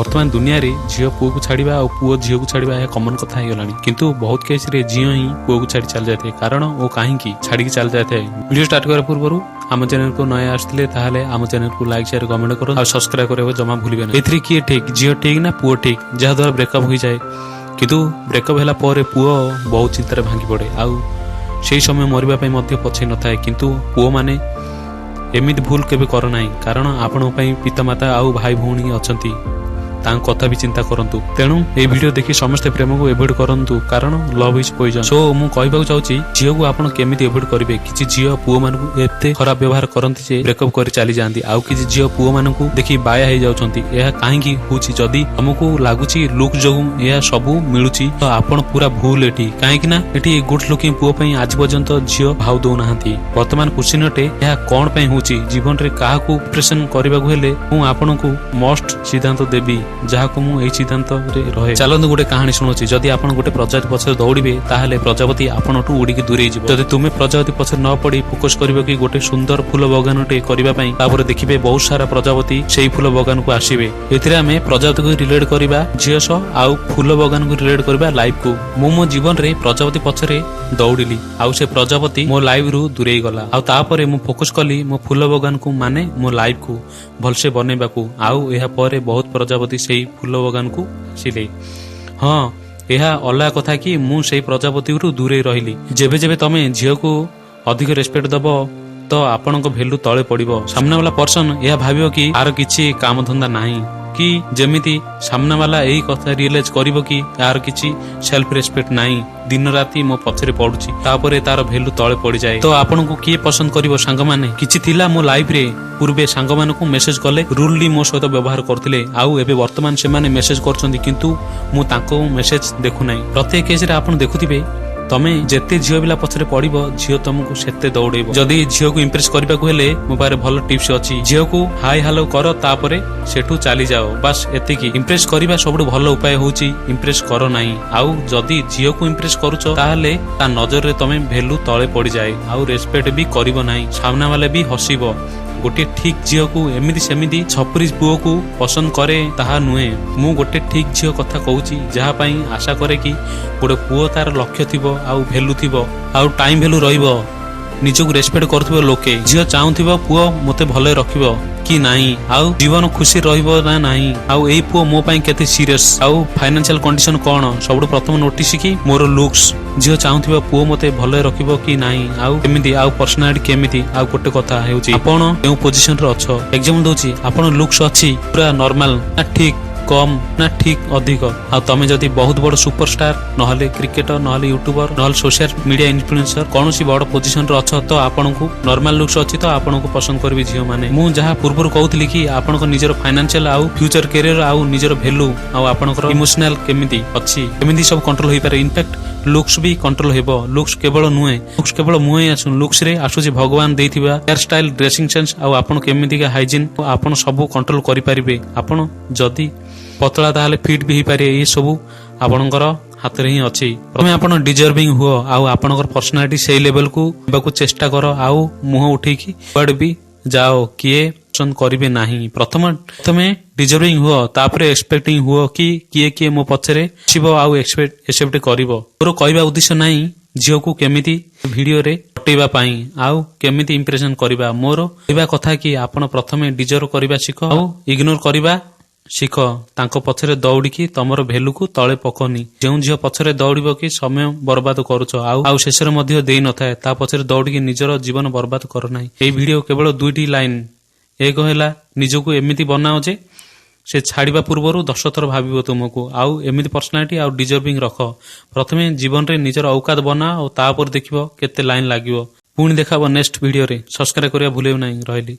ବର୍ତ୍ତମାନ ଦୁନିଆରେ ଝିଅ ପୁଅକୁ ଛାଡ଼ିବା ଆଉ ପୁଅ ଝିଅକୁ ଛାଡ଼ିବା, ଏହା କମନ କଥା ହେଇଗଲାଣି। କିନ୍ତୁ ବହୁତ କେସରେ ଝିଅ ହିଁ ପୁଅକୁ ଛାଡ଼ି ଚାଲି ଯାଇଥାଏ। କାରଣ ଓ କାହିଁକି ଛାଡ଼ିକି ଚାଲି ଯାଇଥାଏ? ଭିଡ଼ିଓ ଷ୍ଟାର୍ଟ କରିବା ପୂର୍ବରୁ ଆମ ଚ୍ୟାନେଲକୁ ନୂଆ ଆସିଥିଲେ, ତାହେଲେ ଆମ ଚ୍ୟାନେଲକୁ ଲାଇକ୍, ସେୟାର, କମେଣ୍ଟ କରନ୍ତୁ ଆଉ ସବସ୍କ୍ରାଇବ କରିବାକୁ ଜମା ଭୁଲିବେ ନାହିଁ। ଏଥିରେ କିଏ ଠିକ୍? ଝିଅ ଠିକ୍ ନା ପୁଅ ଠିକ୍, ଯାହାଦ୍ୱାରା ବ୍ରେକଅପ୍ ହୋଇଯାଏ? କିନ୍ତୁ ବ୍ରେକଅପ୍ ହେଲା ପରେ ପୁଅ ବହୁତ ଚିନ୍ତାରେ ଭାଙ୍ଗି ପଡ଼େ ଆଉ ସେହି ସମୟ ମରିବା ପାଇଁ ମଧ୍ୟ ପଛେଇ ନଥାଏ। କିନ୍ତୁ ପୁଅମାନେ ଏମିତି ଭୁଲ କେବେ କର ନାହିଁ, କାରଣ ଆପଣଙ୍କ ପାଇଁ ପିତାମାତା ଆଉ ଭାଇ ଭଉଣୀ ଅଛନ୍ତି। ତାଙ୍କ କଥା ବି ଚିନ୍ତା କରନ୍ତୁ। ତେଣୁ ଏଇ ଭିଡ଼ିଓ ଦେଖି ସମସ୍ତେ ପ୍ରେମକୁ ଏଭଏଡ୍ କରନ୍ତୁ, କାରଣ love is poison. Show ମୁଁ କହିବାକୁ ଚାହୁଁଛି, ଝିଅକୁ ଆପଣ କେମିତି ଏଭଏଡ୍ କରିବେ? କିଛି ଝିଅ ପୁଅମାନଙ୍କୁ ଏତେ ଖରାପ ବ୍ୟବହାର କରନ୍ତି ଯେ ବ୍ରେକଅପ୍ କରି ଚାଲିଯାଆନ୍ତି, ଆଉ କିଛି ଝିଅ ପୁଅମାନଙ୍କୁ ଦେଖି ବାୟା ହେଇଯାଉଛନ୍ତି। ଏହା କାହିଁକି ହଉଛି? ଯଦି ତମକୁ ଲାଗୁଛି ଲୁକ୍ ଯୋଗୁଁ ଏହା ସବୁ ମିଳୁଛି, ତ ଆପଣ ପୁରା ଭୁଲ ଏଠି। କାହିଁକି ନା ଏଠି ଗୁଡ୍ ଲୁକିଂ ପୁଅ ପାଇଁ ଆଜି ପର୍ଯ୍ୟନ୍ତ ଝିଅ ଭାଉ ଦଉନାହାନ୍ତି। ବର୍ତ୍ତମାନ କ୍ୱେଶ୍ଚିନ୍ ଅଟେ, ଏହା କଣ ପାଇଁ ହଉଛି? ଜୀବନରେ କାହାକୁ ଇମ୍ପ୍ରେସନ କରିବାକୁ ହେଲେ ମୁଁ ଆପଣଙ୍କୁ ମଷ୍ଟ ସିଦ୍ଧାନ୍ତ ଦେବି, ଯାହାକୁ ମୁଁ ଏଇ ସିଦ୍ଧାନ୍ତରେ ରହେ। ଚାଲନ୍ତୁ, ଗୋଟେ କାହାଣୀ ଶୁଣୁଛି। ଯଦି ଆପଣ ଗୋଟେ ପ୍ରଜାପତି ପଛରେ ଦୌଡ଼ିବେ, ତାହେଲେ ପ୍ରଜାପତି ଆପଣଠୁ ଉଡ଼ିକି ଦୂରେଇ ଯିବ। ଯଦି ତୁମେ ପ୍ରଜାପତି ପଛରେ ନ ପଡି ଫୋକସ କରିବ କି ଗୋଟେ ସୁନ୍ଦର ଫୁଲ ବଗାନଟେ କରିବା ପାଇଁ, ତାପରେ ଦେଖିବେ ବହୁତ ସାରା ପ୍ରଜାପତି ସେଇ ଫୁଲ ବଗାନକୁ ଆସିବେ। ଏଥିରେ ଆମେ ପ୍ରଜାପତିକୁ ରିଲେଟ କରିବା ଝିଅ ସହ ଆଉ ଫୁଲ ବଗାନକୁ ରିଲେଟ କରିବା ଲାଇଫକୁ। ମୁଁ ମୋ ଜୀବନରେ ପ୍ରଜାପତି ପଛରେ ଦୌଡ଼ିଲି ଆଉ ସେ ପ୍ରଜାପତି ମୋ ଲାଇଫରୁ ଦୂରେଇ ଗଲା। ଆଉ ତାପରେ ମୁଁ ଫୋକସ କଲି ମୋ ଫୁଲ ବଗାନକୁ, ମାନେ ମୋ ଲାଇଫକୁ ଭଲସେ ବନେଇବାକୁ। ଆଉ ଏହା ପରେ ବହୁତ ପ୍ରଜାପତି ସେଇ ଫୁଲ ବଗାନକୁ ଆସିଲେ। ହଁ, ଏହା ଅଲଗା କଥା କି ମୁଁ ସେଇ ପ୍ରଜାପତିରୁ ଦୂରେଇ ରହିଲି। ଯେବେ ଯେବେ ତମେ ଝିଅକୁ ଅଧିକ ରେସପେକ୍ଟ ଦବ, ତ ଆପଣଙ୍କ ଭ୍ୟାଲୁ ତଳେ ପଡିବ। ସାମ୍ନା ବାଲା ପର୍ସନ ଏହା ଭାବିବ କି ଆର କିଛି କାମଧନ୍ଦା ନାହିଁ, କି ଯେମିତି ସାମ୍ନା ବାଲା ଏଇ କଥା ରିଏଲାଇଜ କରିବ କି ଏହାର କିଛି ସେଲ୍ଫ ରେସପେକ୍ଟ ନାହିଁ, ଦିନ ରାତି ମୋ ପଛରେ ପଡୁଛି। ତାପରେ ତାର ଭ୍ୟାଲୁ ତଳେ ପଡିଯାଏ। ତ ଆପଣଙ୍କୁ କିଏ ପସନ୍ଦ କରିବ? ସାଙ୍ଗମାନେ, କିଛି ଥିଲା ମୋ ଲାଇଫରେ। ପୂର୍ବେ ସାଙ୍ଗମାନଙ୍କୁ ମେସେଜ କଲେ ରୁଡଲି ମୋ ସହିତ ବ୍ୟବହାର କରୁଥିଲେ। ଆଉ ଏବେ ବର୍ତ୍ତମାନ ସେମାନେ ମେସେଜ କରୁଛନ୍ତି, କିନ୍ତୁ ମୁଁ ତାଙ୍କ ମେସେଜ ଦେଖୁନାହିଁ। ପ୍ରତ୍ୟେକ କେସରେ ଆପଣ ଦେଖୁଥିବେ, ତମେ ଯେତେ ଝିଅ ପିଲା ପଛରେ ପଡିବ, ଝିଅ ତମକୁ ସେତେ ଦୌଡେଇବ। ଯଦି ଝିଅକୁ ଇମ୍ପ୍ରେସ କରିବାକୁ ହେଲେ ମୋ ପାଖରେ ଭଲ ଟିପ୍ସ ଅଛି। ଝିଅକୁ ହାଇ ହାଲୋ କର, ତାପରେ ସେଠୁ ଚାଲିଯାଅ, ବାସ୍ ଏତିକି। ଇମ୍ପ୍ରେସ କରିବା ସବୁଠୁ ଭଲ ଉପାୟ ହଉଛି ଇମ୍ପ୍ରେସ କର ନାହିଁ। ଆଉ ଯଦି ଝିଅକୁ ଇମ୍ପ୍ରେସ କରୁଛ, ତାହେଲେ ତା ନଜରରେ ତମେ ଭ୍ୟାଲୁ ତଳେ ପଡିଯାଏ ଆଉ ରେସପେକ୍ଟ ବି କରିବ ନାହିଁ, ସାମ୍ନା ବାଲା ବି ହସିବ। ଗୋଟିଏ ଠିକ ଝିଅକୁ ଏମିତି ସେମିତି ଛପୁରି ପୁଅକୁ ପସନ୍ଦ କରେ ତାହା ନୁହେଁ। ମୁଁ ଗୋଟେ ଠିକ ଝିଅ କଥା କହୁଛି, ଯାହା ପାଇଁ ଆଶା କରେ କି ଗୋଟେ ପୁଅ ତାର ଲକ୍ଷ୍ୟ ଥିବ ଆଉ ଭ୍ୟାଲୁ ଥିବ ଆଉ ଟାଇମ ଭ୍ୟାଲୁ ରହିବ, ନିଜକୁ ରେସପେକ୍ଟ କରୁଥିବ ଲୋକେ। ଝିଅ ଚାହୁଁଥିବ ପୁଅ ମୋତେ ଭଲରେ ରଖିବ କି ନାହିଁ, ଆଉ ଜୀବନ ଖୁସି ରହିବ ନା ନାହିଁ, ଆଉ ଏଇ ପୁଅ ମୋ ପାଇଁ କେତେ ସିରିୟସ, ଆଉ ଫାଇନାନ୍ସିଆଲ କଣ୍ଡିସନ କଣ। ସବୁଠୁ ପ୍ରଥମ ନୋଟିସ କି ମୋର ଲୁକ୍ସ। ଝିଅ ଚାହୁଁଥିବ ପୁଅ ମୋତେ ଭଲରେ ରଖିବ କି ନାହିଁ, ଆଉ କେମିତି, ଆଉ ପର୍ସନାଲିଟି କେମିତି। ଆଉ ଗୋଟେ କଥା ହେଉଛି, ଆପଣ କେଉଁ ପୋଜିସନରେ ଅଛ। ଏକ୍ସାମ୍ପଲ ଦଉଛି, ଆପଣ ଲୁକ୍ସ ଅଛି ପୁରା ନର୍ମାଲ ନା ଠିକ କମ ନା ଠିକ ଅଧିକ। ଆଉ ତମେ ଯଦି ବହୁତ ବଡ ସୁପରଷ୍ଟାର, ନହେଲେ କ୍ରିକେଟର, ନହେଲେ ୟୁଟ୍ୟୁବର, ନହେଲେ ସୋସିଆଲ ମିଡିଆ ଇନଫ୍ଲୁଏନ୍ସର, କୌଣସି ବଡ ପୋଜିସନରେ ଅଛ, ତ ଆପଣଙ୍କୁ ନର୍ମାଲ ଲୁକ୍ସ ଅଛି ତ ଆପଣଙ୍କୁ ପସନ୍ଦ କରିବେ ଝିଅମାନେ। ମୁଁ ଯାହା ପୂର୍ବରୁ କହୁଥିଲି କି ଆପଣଙ୍କ ନିଜର ଫାଇନାନ୍ସିଆଲ ଆଉ ଫ୍ୟୁଚର କ୍ୟାରିୟର ଆଉ ନିଜର ଭ୍ୟାଲୁ ଆଉ ଆପଣଙ୍କର ଇମୋସନାଲ କେମିତି ଅଛି, କେମିତି ସବୁ କଣ୍ଟ୍ରୋଲ ହେଇପାରେ। ଇନଫ୍ୟାକ୍ଟ ଲୁକ୍ସ ବି କଣ୍ଟ୍ରୋଲ ହେବ। ଲୁକ୍ସ କେବଳ ନୁହେଁ, ଲୁକ୍ସ କେବଳ ମୁହେଁ ଆସୁନି। ଲୁକ୍ସ ରେ ଆସୁଛି ଭଗବାନ ଦେଇଥିବା ହେୟାର ଷ୍ଟାଇଲ, ଡ୍ରେସିଂ ସେନ୍ସ ଆଉ ଆପଣ କେମିତିକା ହାଇଜିନ୍, ଆପଣ ସବୁ କଣ୍ଟ୍ରୋଲ କରିପାରିବେ। ଆପଣ ଯଦି ପତଳା, ତାହେଲେ ଫିଟ୍ ବି ହେଇପାରିବେ। ଏ ସବୁ ଆପଣଙ୍କର ହାତରେ ହିଁ ଅଛି। ପ୍ରଥମେ ଆପଣ ଡିଜର୍ଭିଂ ହୁଅ ଆଉ ଆପଣଙ୍କର ପର୍ସନାଲିଟି ସେଇ ଲେଭେଲକୁ ନେବାକୁ ଚେଷ୍ଟା କର। ଆଉ ମୁହଁ ଉଠେଇକି କୁଆଡେ ବି ଯାଅ, କିଏ ପସନ୍ଦ କରିବେ ନାହିଁ। ପ୍ରଥମେ ଡିଜର୍ଭିଂ ହୁଅ, ତାପରେ ଏକ୍ସପେକ୍ଟିଂ ହୁଅ କି କିଏ କିଏ ମୋ ପଛରେ ଆସିବ ଆଉ ଏକ୍ସେପ୍ଟ କରିବ। ମୋର କହିବା ଉଦ୍ଦେଶ୍ୟ ନାହିଁ ଝିଅକୁ କେମିତି ଭିଡିଓରେ ପଟେଇବା ପାଇଁ ଆଉ କେମିତି ଇମ୍ପ୍ରେସନ କରିବା। ମୋର କହିବା କଥା କି ଆପଣ ପ୍ରଥମେ ଡିଜର୍ଭ କରିବା ଶିଖ ଆଉ ଇଗ୍ନୋର କରିବା ଶିଖ। ତାଙ୍କ ପଛରେ ଦୌଡ଼ିକି ତମର ଭ୍ୟାଲୁକୁ ତଳେ ପକନି। ଯେଉଁ ଝିଅ ପଛରେ ଦୌଡ଼ିବ କି ସମୟ ବର୍ବାଦ କରୁଛ ଆଉ ଶେଷରେ ମଧ୍ୟ ଦେଇନଥାଏ, ତା ପଛରେ ଦୌଡ଼ିକି ନିଜର ଜୀବନ ବର୍ବାଦ କର ନାହିଁ। ଏଇ ଭିଡିଓ କେବଳ ଦୁଇଟି ଲାଇନ। ଏକ ହେଲା, ନିଜକୁ ଏମିତି ବନାଅ ଯେ ସେ ଛାଡ଼ିବା ପୂର୍ବରୁ 10 ଥର ଭାବିବ ତୁମକୁ, ଆଉ ଏମିତି ପର୍ସନାଲିଟି ଆଉ ଡିଜର୍ଭିଂ ରଖ। ପ୍ରଥମେ ଜୀବନରେ ନିଜର ଔକାତ ବନାଅ ଆଉ ତାପରେ ଦେଖିବ କେତେ ଲାଇନ ଲାଗିବ। ପୁଣି ଦେଖାହବ ନେକ୍ସଟ ଭିଡିଓରେ। ସବସ୍କ୍ରାଇବ କରିବା ଭୁଲିବ ନାହିଁ। ରହିଲି।